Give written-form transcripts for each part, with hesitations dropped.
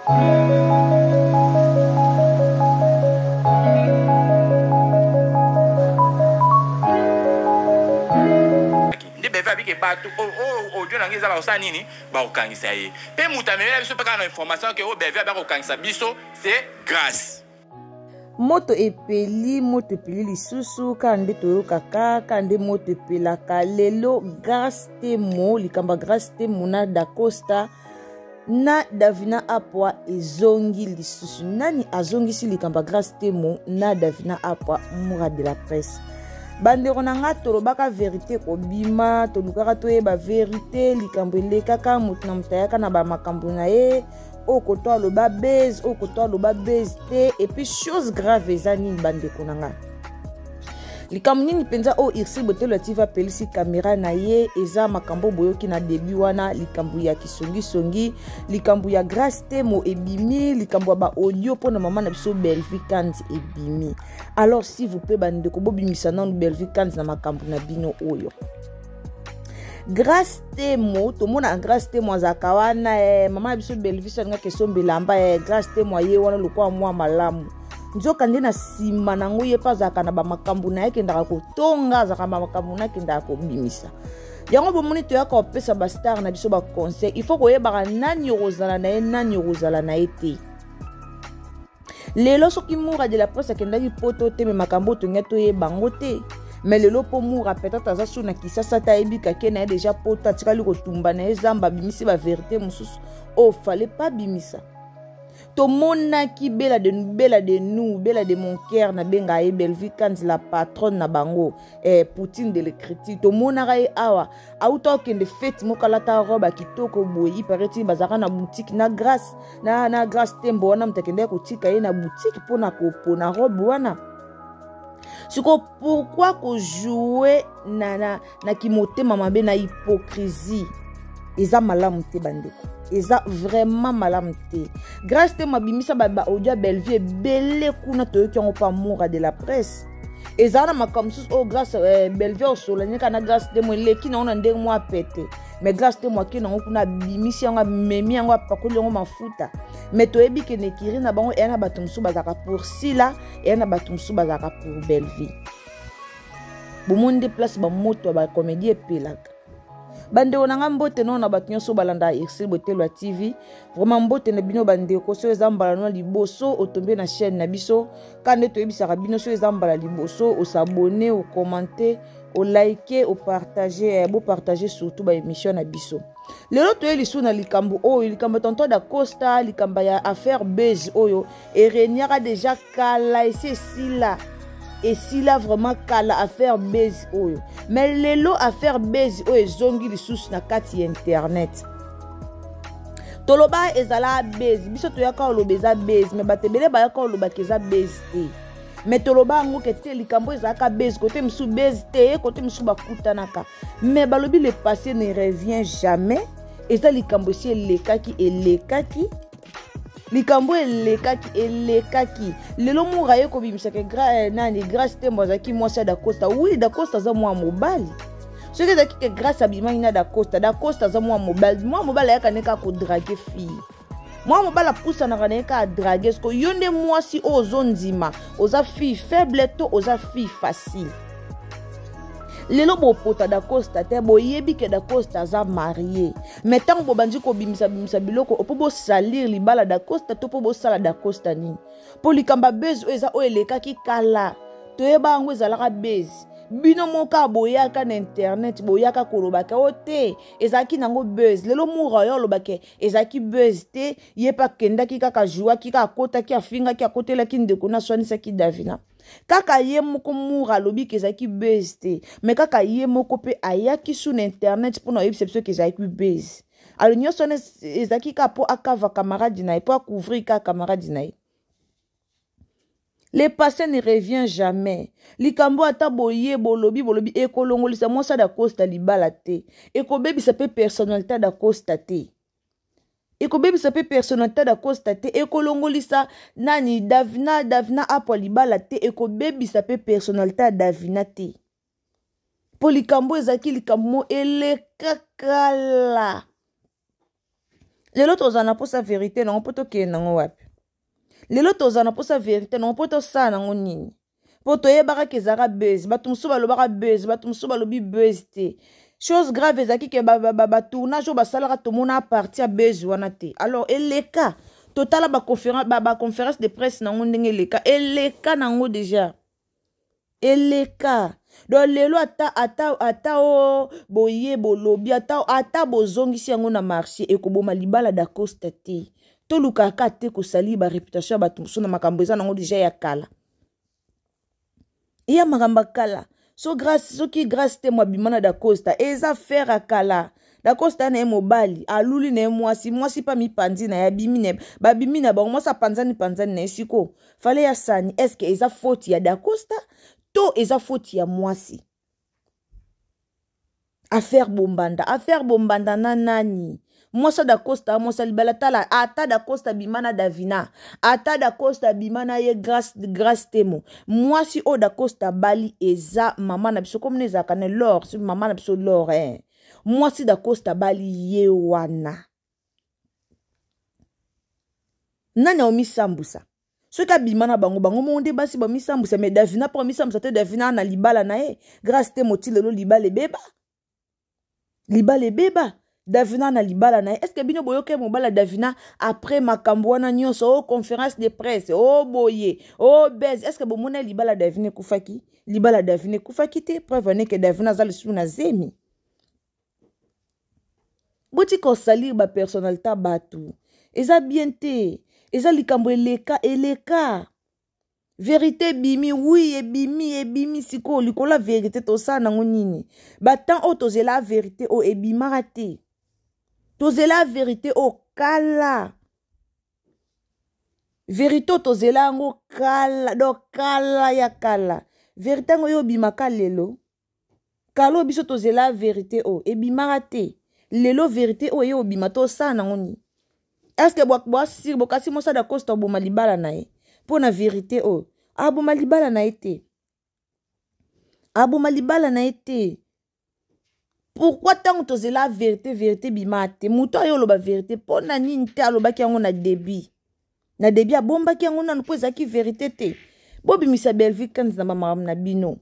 Nde beve abike bato oyo oh, audio na ngai eza bakosala nini, bakokangisa ye. Mpe moto amemela biso mpe kaka na information ke oyo beve abe akokangisa biso, c'est grâce. Moto epeli, moto epeli lisusu, kaka nde toyokaka, kaka nde moto epelaka lelo. Grace Temo, likambo ya Grace Temo na Dacosta na Davina Apwa ezongi lisusu. Nani azongisi likambo ya Grace Temo na Davina Apwa? Mura de la presse. Bandeko na nga, tolobaka verite kobima, tolukaka toyeba verite. Likambo elekaka, moto na moto ayaka na bamakambo na ye. Oyo koto aloba base, oyo koto aloba base te. Et puis chose grave eza nini, bandeko na nga? Likambo nini mpenza oyo Ursule Botelo ya TV apelisi kamera na ye? Eza makambo boyoki na début wana, likambo ya kisongisongi, likambo ya Grace Temo ebimi, likambo ya baaudio mpona mama na biso Bellevue Kanzi ebimi. Alors s'il vous plaît bandeko, bobimisa nanu Bellevue Kanzi na makambo na bino oyo. Grace Temo, tomona Grace Temo azalaka wana, mama na biso Bellevue so alingaki esomba elamba, Grace Temo aye wana lokola mwa malamu, nzoka nde na nsima nango ye mpe azalaka na bamakambo na ye, akendaka kotonga, azalaka na bamakambo na ye, akendaka kobimisa yango. Bomoni, toyaka kopesa bastar na biso baconseil. Il faut koyebaka nani okozala na ye, nani okozala na ye te. Lelo soki Mura de la presse akendaki poto te, me makambo oyo tolingi toyeba yango te. Mais lelo mpo Mura peut-être aza su na Kisasa te, ayebi kake na ye déjà poto, atikali kotumba na ye zamba, abimisi baverité mosusu oyo fallait pas bimisa. Tomonaki Bela de Bela de nous, Bela de mon cœur, nabenga ye Bellevue Kanzi, la patronne na bango, Poutine de l'écriture. Tomonaka ye awa auta okende fete moko, alata robe ya kitoko boye. Ipareti bazalaka na boutique na Grâce na Grâce Tembo wana, moto akendaki kotika ye na boutique mpona kopona robe wana. Sikoyo pourquoi kojoue na kimotema mabe, na hypocrisie? Eza malamu te bandeko, eza vraiment malamu te. Grâce Temo abimisa baaudio ya Bellevue ebele kuna, toyoki yango mpa Moura de la presse. Ezala na makambo mosusu oyo Grâce, Bellevue osolani kaka na Grâce Temo, eleki nango na ndenge mwa pete, mais Grâce Temo ake nango kuna, abimisi yango, amemi yango, apakoli yango mafuta. Mais toyebi ke na ekiri na bango eya na bato mosusu bazalaka pour Sila, eya na bato mosusu bazalaka pour Bellevue. Bomoni nde place bamoto ya bacomédie epelaka. Bandeko na nga, mbote nao na bato nyonso balanda Ursule Botelo ya TV. Vraiment mbote na bino bandeko. Soki eza mbala no liboso otombe na chaîne na biso, ka nde toyebisaka bino, soki eza mbala liboso osabone, okommente, olike, opartage, bopartage surtout baémission na biso. Lelo toye lisusu na likambo oyo, likambo tonton Dacosta, likambo ya affaire base oyo ereniaka déjà kala, esi esila, esila vraiment kala affaire base oyo. Mais lelo affaire base oyo ezongi lisusu na kati ya internet. Toloba ezala base, biso toyaka oloba eza base, mais bato ebele bayaka olobaka eza base te. Mais toloba yango ke te, likambo ezalaka base, kote mosusu base te, kote mosusu bakutanaka. Mais balobi le passé ne revient jamais. Eza likambo esi elekaki, elekaki, likambo elekaki, elekaki. Lelo Mura ye kobimisaka nani, Grâce Tembo azalaki mwasi ya Dacosta. Oui, Dacosta aza mwa mobali. Soki ezalaki ke Grâce abimaki na Dacosta, Dacosta aza mwa mobali. Mwa mobali ayaka ne kaka kodrague fille, mwa mobali apusanaka na ye kaka drague. Siko yo nde mwasi oyo ozondima, oza fille faible to oza fille facile? Lelo bopota Dacosta te, boyebi ke Dacosta aza marie. Mais ntango bobandi kobimisa-bimisa biloko mpo bosalir libala Dacosta, to mpo bosala Dacosta nini? Mpo likambo ya base oyo eza oyo elekaki kala, toyeba yango ezalaka base. Bino moko boyaka na internet, boyaka kolobaka o te ezalaki nango base. Lelo Mura oyo alobaka ezalaki base te, ye mpe akendaki kaka, jouaki kaka, akotaki, afingaki, akotelaki ndeko na aswanisaki Davina. Kaka ye moko Mura alobi ke ezalaki base te, mais kaka ye moko mpe ayaki su na internet mpona oyebisa biso ke ezalaki base. Alors nyonso wana ezalaki kaka mpo akava camarade na ye, mpo acouvrir kaka camarade na ye. Le passé ne revient jamais. Likambo ata boye bolobi, bolobi, ekolongolisa mwasi ya Dacosta libala te, ekobebisa mpe personnalité ya Dacosta te, ekobebisa mpe personnalité Dacosta te, ekolongolisa nani, Davina, Davina Apwa libala te, ekobebisa mpe personnalité ya Davina te. Mpo likambo ezalaki likambo mo eleka kala. Lelo tozala na mposa verité nango mpo tokende nango wapi? Lelo tozala na mposa verité nango mpo tosala nango nini? Mpo toyebaka ke ezalaka buzz, bato mosusu balobaka buzz, bato mosusu balobi buzz te. Chose grave ezalaki ke batournage oyo basalaka, tomona parti ya buzz wana te. Alors eleka, totala baconférence ba, ba de presse nango ndenge eleka, eleka nango déjà, eleka. Donc lelo ata ata ata o boye bolobi, ata ata bozongisi yango na marché, ekoboma libala Dacosta te. Tolukaka te kosali baréputation ya bato mosusu na makambo eza nango déjà ya kala, eya makambo ya kala. So Grâce, soki Grâce te mwabima na Dacosta, eza affaire ya kala. Dacosta na ye mobali aluli na ye mwasi, mwasi mpe mipanzi na ye abimi na babimi na bango, mwasi apanzani panzani na ye. Siko fale ya sani, est-ce eza faute ya Dacosta to eza faute ya mwasi? Affaire bombanda, affaire bombanda na nani? Mwasi Dacosta, mwasi libala. Tala, ata Dacosta bima na Davina, ata Dacosta bima na ye Grâce, Grâce Temo, mwasi oyo Dacosta bali eza mama na biso, komona ezalaka na Lor, mama na biso Lor, eh. Mwasi Dacosta bali ye wana, nani aomisambusa soki abima na bango? Bango moko nde basi bamisambusa. Mais Davina mpo amisambusa te. Davina na libala na ye, Grâce te moti lelo libala ebeba, libala ebeba. Davina na libala na ye, est-ce bino boyoki mobala Davina après makambo wana nyonso, o conférence de presse, o boye, o buzz? Est-ce bomona libala Davina ekufaki? Libala Davina ekufaki te. Preuve aneke Davina aza lisusu na zemi. Botika kosalir bapersonnalité bato, eza bien te. Eza likambo eleka, eleka. Vérité ebimi, oui, ebimi, ebimi. Sikoyo likolo ya vérité tosala nango nini? Batemps oyo tozela vérité oyo ebimaka te, tozela vérité oyo kala, vérité oyo tozela yango kala, donc kala ya kala. Vérité yango oyo obimaka lelo, kala oyo biso tozela vérité oyo ebimaka te. Lelo vérité oyo eye obima, tosala nango nini? Est-ce boasir bokasi mwasi Dacosta oboma libala na ye mpo na vérité oyo? Aboma libala na ye te, aboma libala na ye te. Pourquoi ntango tozela vérité, vérité bima te? Moto ayo oloba vérité mpo na nini te? Alobaki yango na début, na début abombaki yango nanu mpo ezalaki vérité te. Bobimisa Bellevue Kanzi na bamakambo na bino,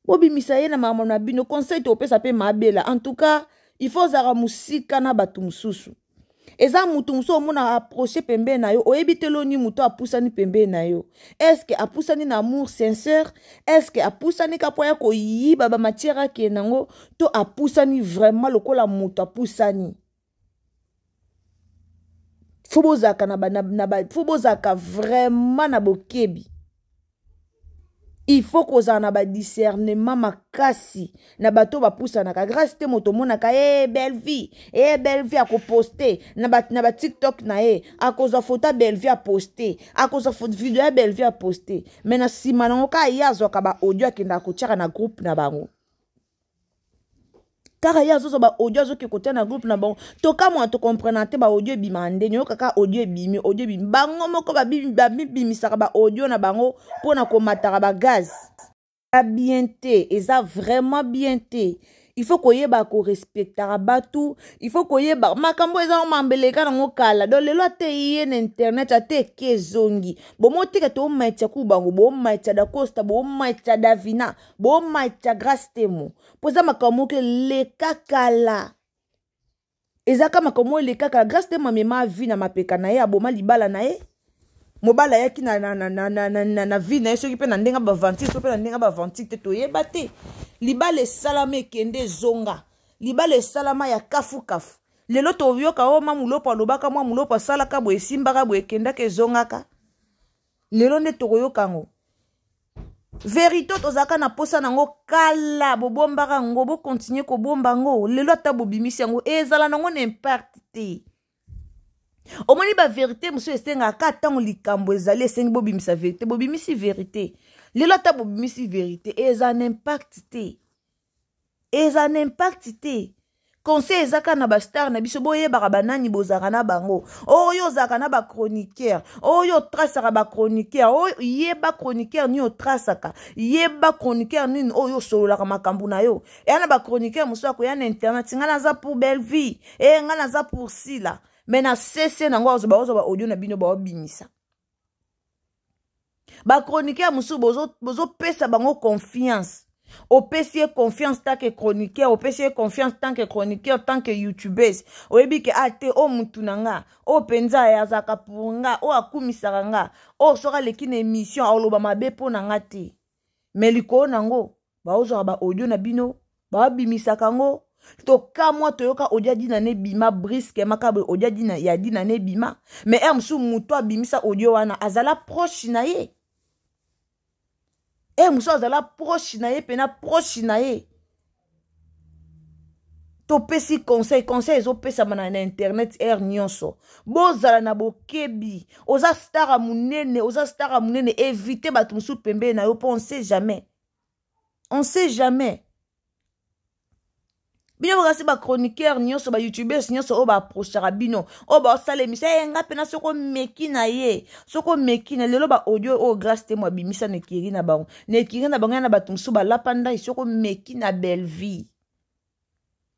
bobimisa ye na makambo na bino. Conseil topesa mpe mabela, en tout cas il faut ozalaka mosika na bato mosusu. Eza mutu mosusu omona approche pembeni na yo, oyebi te loni moto apusani pembeni na yo. Est-ce apusani na amour sincère? Est-ce apusani ka mpo aya koyiba bamatière akende yango, to apusani vraiment lokola moto apusani? Faut bozalaka na, na, na, na, faut bozalaka vraiment na bokebi. Il faut kozala na badiscernement makasi na bato bapusanaka. Grâce te moto omonaka e belle vie, e belle vie, akoposte na batiktok na ye, akozwa foto ya belle vie aposte, akozwa video ya belle vie aposte, mais na nsima nango kaka ye azwaka baaudio, akendaka kotiaka na groupe na bango. Kaka ye azozwa baaudio, azoki kotia na groupe na bango. Tokamwa, tocomprendre te baaudio ebimaka ndeni. Oyo kaka audio ebimi, audio ebimi, bango moko babimisaka baaudio na bango mpona komataka bagaz. Eza bien te, eza vraiment bien te. Il faut koyeba korespectaka bato, il faut koyeba makambo eza mambeleka nango kala. Donc lelo ate ye na internet, ate eke ezongi, bomotika tomatia ku bango, bomatia Dacosta, bomatia Davina, bomatia Grâce Temo, mpo eza makambo moko eleka kala. Ezaka makambo moko eleka kala. Grâce Temo amema vie na mapeka na ye, aboma libala na ye. Mobali ayaki na, na, na, na, na, na, na, na vie na ye, soki mpe na ndenge baventure, soki mpe na ndenge baventure te, toyeba te. Libala esalama, ekende ezonga, libala esalama ya kafukafu. Lelo toyoka oyo ma Mulopo alobaka, mwa Mulopo asalaka boye, esimbaka boye, ekendaka ezongaka. Lelo nde tokoyoka yango. Vérité tozalaka na posa nango kala, bobombaka yango, bokontinue kobomba yango. Lelo ata bobimisi yango, ezala nango na impact te. Omoni, bavérité mosusu esengaka ntango likambo ezali, esengi bobimisa vérité, bobimisi vérité. Lelo ata bobimisi vérité, eza na impact te, eza na impact te. Conseil eza kaka na bastar na biso: boyebaka banani bozalaka na bango. Oyo ozalaka na bachroniqueur, oyo otrasaka bachroniqueur, oyo yeba chroniqueur nini otrasaka, yeba chroniqueur nini oyo osololaka makambo na yo. Eya na bachroniqueur mosusu akoya na internet: "Ngai naza pour belle vie, e ngai naza pour Sila." Mais na sese nango azo baozo ba audio na bino baobimisa. Ba chroniqueur mosusu bozopesa bango confiance. Opesi ye confiance tant que chroniqueur, opesi ye confiance tant que chroniqueur, tant que youtubeuse. Oyebi ke a ah, te o mutu na nga, o penza ya azalaka pour nga, o akumisaka nga, o soki aleki na émission aoloba mabe mpo na nga te. Mais likolo nango baozwaka ba audio na bino babimisaka yango tokamwa toyoka audio ya dina na ebima briske makaboye audio dina, ya dina na ebima mais heure mosusu moto abimisa audio wana azala proche na ye heure mosusu azala proche na ye mpena proche na ye topesi conseil conseil ezopesama na, na internet heure nyonso bozala na bokebi oza star ya monene oza star ya monene evite bato mosusu pembeni na yo mpo on sait jamais on sait jamais bino bokasi bachroniqueur nyonso bayoutubers nyonso oyo baapprochaka bino oyo baosala emission ye nga mpena soki omeki na ye soki omeki na lelo baaudio oyo grace temo abimisa na ekiri na bango na ekiri na bango ya na bato mosusu balapa ndai soki omeki na bellevie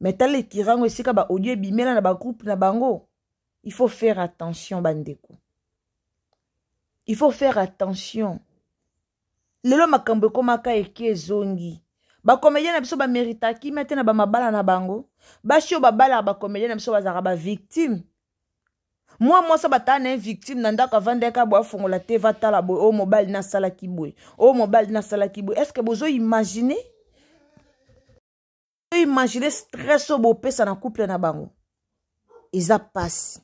me tala ekiri yango esika baaudio ebimela na bagroupe na bango. Il faut faire attention bandeko, il faut faire attention. Lelo makambo ekomaka eke ezongi. Bacomédien na biso bamerita kimia te na bamabala na bango. Basi oyo babalaka bacomédien na biso bazalaka bavictime. Mwa mwasi batala na ye victime na ndako, avandaka boye, afongola te, vatala boye, oyo mobali nasalaki boye, oyo mobali nasalaki boye. Est ce que bozo imagine imagine stress oyo bopesa na couple na bango? Eza pasi.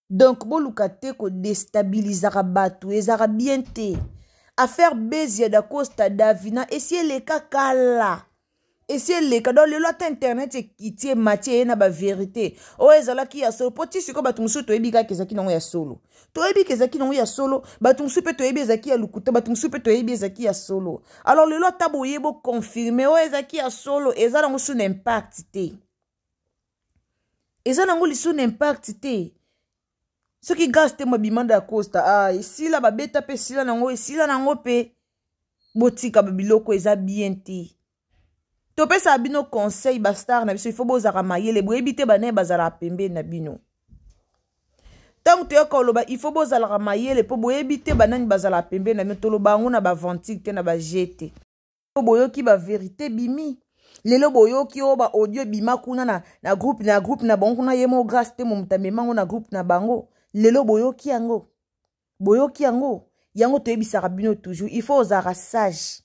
Donc boluka te kodestabilizaka bato, ezalaka bien te. Affaire bezi ya Dacosta Davina esi eleka kala, esi eleka. Donc lelo ata internet ekiti emati eye na baverité oyo ezalaki ya solo, mpo ti sikoyo bato mosusu toyebi kaka ezalaki nango ya solo, toyebi ke ezalaki nango ya solo. Bato mosusu mpe toyebi ezalaki ya lokuta, bato mosusu mpe toyebi ezalaki ya solo. Alors lelo ata boye boconfirme oyo ezalaki ya solo, eza nango su na impact te, eza nango lisusu na impact te. Soki gaz te mabimanda ya Costa, ah, esila babeta mpe esila nango, esila nango mpe. Botika babiloko eza bien te. Topesaka bino conseil, bastar na biso, ifo bozalaka mayele. Boyebi te banaye bazalaka pembeni na bino. Ntango toyaka koloba ifo bozalaka mayele, mpo boyebi te banani bazalaka pembeni na bino. Toloba yango na baventile te, na baje te. Boyoki baverité bimi lelo, boyoki oyo ba audio ebima kuna na groupe na groupe na bango kuna. Ye mo Grâce te moto amemango na groupe na bango. Lelo boyoki yango, boyoki yango. Yango toyebisaka bino toujours, il faut ozalaka sage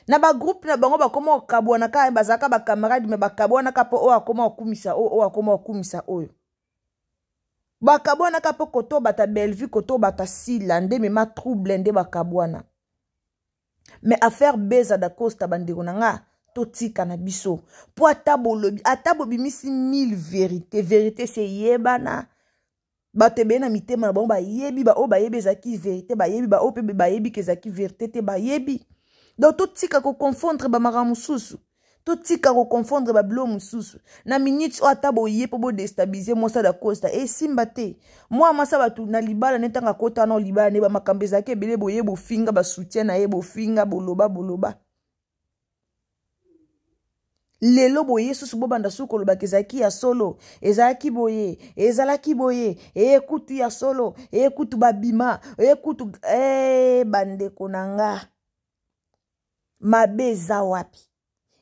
na bagroupe na bango. Bakoma kokabwana kaka, bazalaka bacamarade me bakabwanaka mpo oyo akoma kokumisa oyo, oyo akoma kokumisa oyo. Bakabwanaka mpo kotobata Bellevue, kotobata Sila nde mema trouble, nde bakabwana. Mais affaire Beza Dacosta, bandeko na nga, totika na biso, mpo ata bolobi, ata bobimisi mille vérité, vérité se yebana. Bato ebele na mitema na bango bayebi, baoyo bayebi ezalaki vérité bayebi, baoyo mpe bayebi ke ezalaki vérité te bayebi. Donc totika koconfondre bamakambo mosusu, totika koconfondre babilo mosusu. Na minute oyo ata boye mpo bodestabilize mwasi Dacosta, esimba te. Mwa mwasi bato na libala ne, ntango akota na libala ne, bamakambo ezalaki ebele. Boye bofinga basoutien na ye, bofinga, boloba boloba. Lelo boye susu bobanda susu kolobaka ezalaki ya solo, ezalaki boye, ezalaki boye, eye kutu ya solo, eye kutu babima, eye kutu e, bandeko na nga, mabe eza wapi?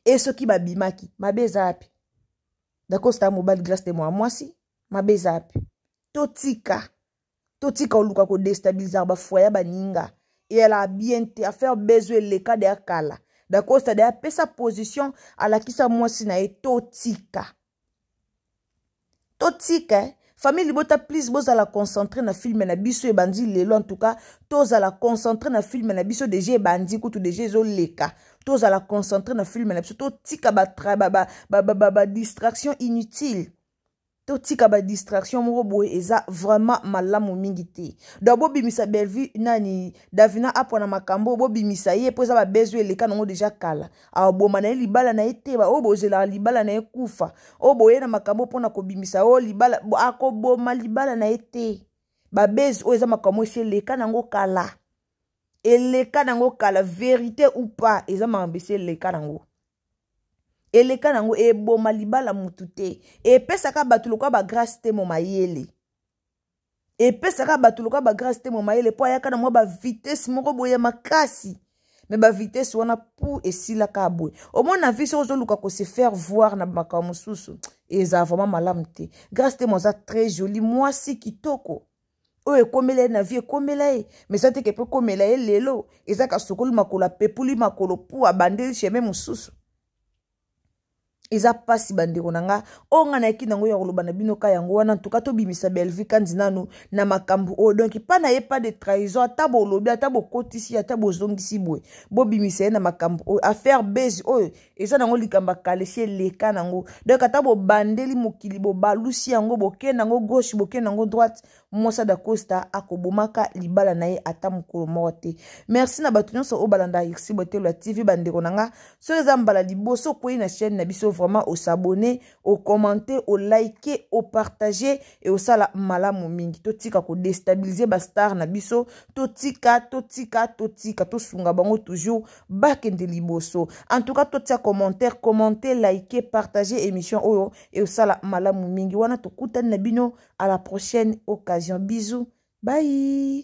E soki babimaki, mabe eza wapi? Dacosta mobali, Grâce te mwa mwasi, mabe eza wapi? Totika, totika oluka kodestabilizaka bafoyer baninga, eyalaka bien te. Affaire bezo eleka deya kala. Dacosta deya apesa position, alakisa mwasi na ye. Totika, totika eh? Famille libota, please, bozala concentré na film na biso ebandi lelo. En tout cas tozala concentré na film na biso, deja ebandi kutu, deja ezoleka. Tozala concentré na film na biso, totika badistraction ba, ba, ba, ba inutile, totika badistraction moko boye eza vraiment malamu mingi te. Donc bobimisa Bellevue nani Davina apwa na makambo, bobimisa ye mpo eza babezo eleka nango deja kala. Aboma na ye libala na ye te. Oyo bozelaka libala na ye kufa, oyo boye na makambo mpona kobimisa oyo libala, akoboma libala na ye te. Babezi oyo eza makambo esi eleka nango kala, eleka nango kala. Vérité ou pas, eza makambo esi eleka nango. Eleka nango, eboma libala mutu te, epesaka bato lokola bagrace te mo mayele, epesaka bato lokola bagrace te mo mayele, mpo ayaka na mwa bavitese moko boye ya makasi. Me bavitese wana pu esilaka boye. Omoni na vie, soki ozoluka kose faire voir na makambo mosusu, eza vraiment malamu te. Grace Temo aza très jolie, mwasi kitoko. Oyo ekomela ye na vie, ekomela ye, mais eza teke mpe ekomela ye lelo. Eza kasokoli makolo, apepuli makolo pu abandeli chemin mosusu. Eza mpasi, bandeko na nga. Oyo nga nayaki nango ya koloba na bino ka yango wana. Ntuka tobimisa Bellevue Kandi nanu na makambo oyo. Donc mpa na ye, pas de trahison. Ata bolobi, ata bokotisi, ata bozongisi boye, bobimisa ye na makambo oyo. Affaire base oyo eza nango likambo ya kalesi, eleka nango. Donc ata bobandeli mokili, bobalusi yango, bokende yango gauche, bokende yango droite, mwasa da Costa akobomaka libala na ye ata mokolo moko te. Merci na bato nyonso oyo balanda Irsi Botelo ya TV. Bandeko na nga, soki eza mbala liboso okwei na chaîne na biso, vraiment osabone, ocommente, olike, opartage, e osala malamu mingi. Totika kodestabilize bastar na biso, totika, totika, totika, tosunga bango toujours bakende liboso. En tout cas, totia commentaire, commente, like, partage émission oyo, e osala malamu mingi. Wana tokutani na bino à la prochaine occasion. Bisous, bye.